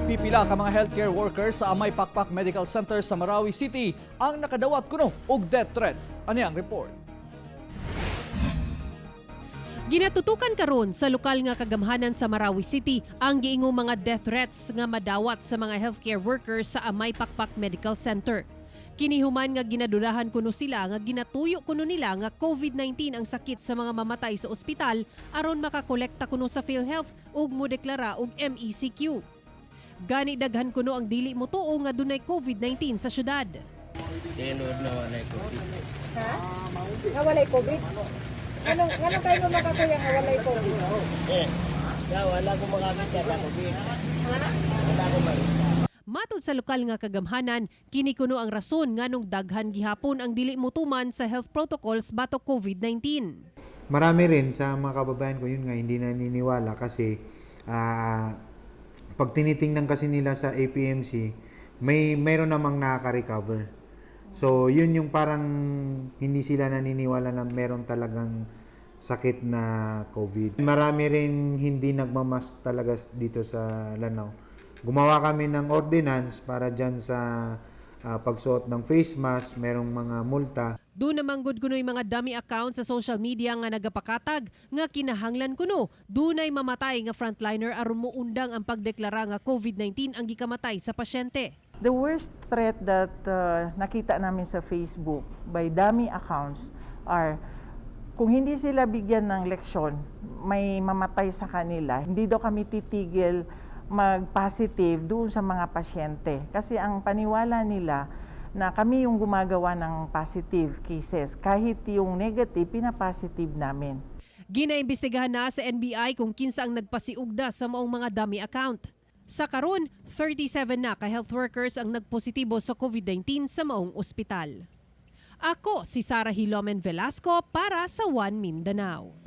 Pipila ka mga healthcare workers sa Amay Pakpak Medical Center sa Marawi City ang nakadawat kuno og death threats. Ani ang report. Ginatutukan karon sa lokal nga kagamhanan sa Marawi City ang giingong mga death threats nga madawat sa mga healthcare workers sa Amay Pakpak Medical Center. Kini human nga ginadudahan kuno sila nga ginatuyo kuno nila nga COVID-19 ang sakit sa mga mamatay sa ospital aron makakolekta kuno sa PhilHealth ug modeklara og MECQ. Gani daghan kuno ang dili motuo nga dunay COVID-19 sa syudad. Tinuod na walay COVID. Ha? Nga walay COVID? Anong, nganong kayo mo makakuya nga walay COVID? Eh, sa wala ko makakita sa COVID. Ha? Wala ko makita. Matod sa lokal nga kagamhanan, kini kuno ang rason nganong daghan gihapon ang dili motuman sa health protocols batok COVID-19. Marami rin sa mga kababayan ko, yun nga, hindi naniniwala kasi pag tinitingnan kasi nila sa APMC, may meron namang nakaka-recover. So, yun yung parang hindi sila naniniwala na meron talagang sakit na COVID. Marami rin hindi nagmamask talaga dito sa Lanao. Gumawa kami ng ordinance para dyan sa pagsuot ng face mask, merong mga multa. Duna man gud kuno'y mga dummy accounts sa social media nga nagapakatag nga kinahanglan kuno dunay mamatay nga frontliner aron moundang ang pagdeklara nga COVID-19 ang gikamatay sa pasyente. The worst threat that nakita namin sa Facebook by dummy accounts are kung hindi sila bigyan ng leksyon, may mamatay sa kanila. Hindi daw kami titigil mag-positive doon sa mga pasyente. Kasi ang paniwala nila na kami yung gumagawa ng positive cases. Kahit yung negative, pinapositive namin. Ginaimbestigahan na sa NBI kung kinsa ang nagpasiugda sa maong mga dummy account. Sa karon, 37 na ka health workers ang nagpositibo sa COVID-19 sa maong ospital. Ako si Sara Hilomen Velasco para sa One Mindanao.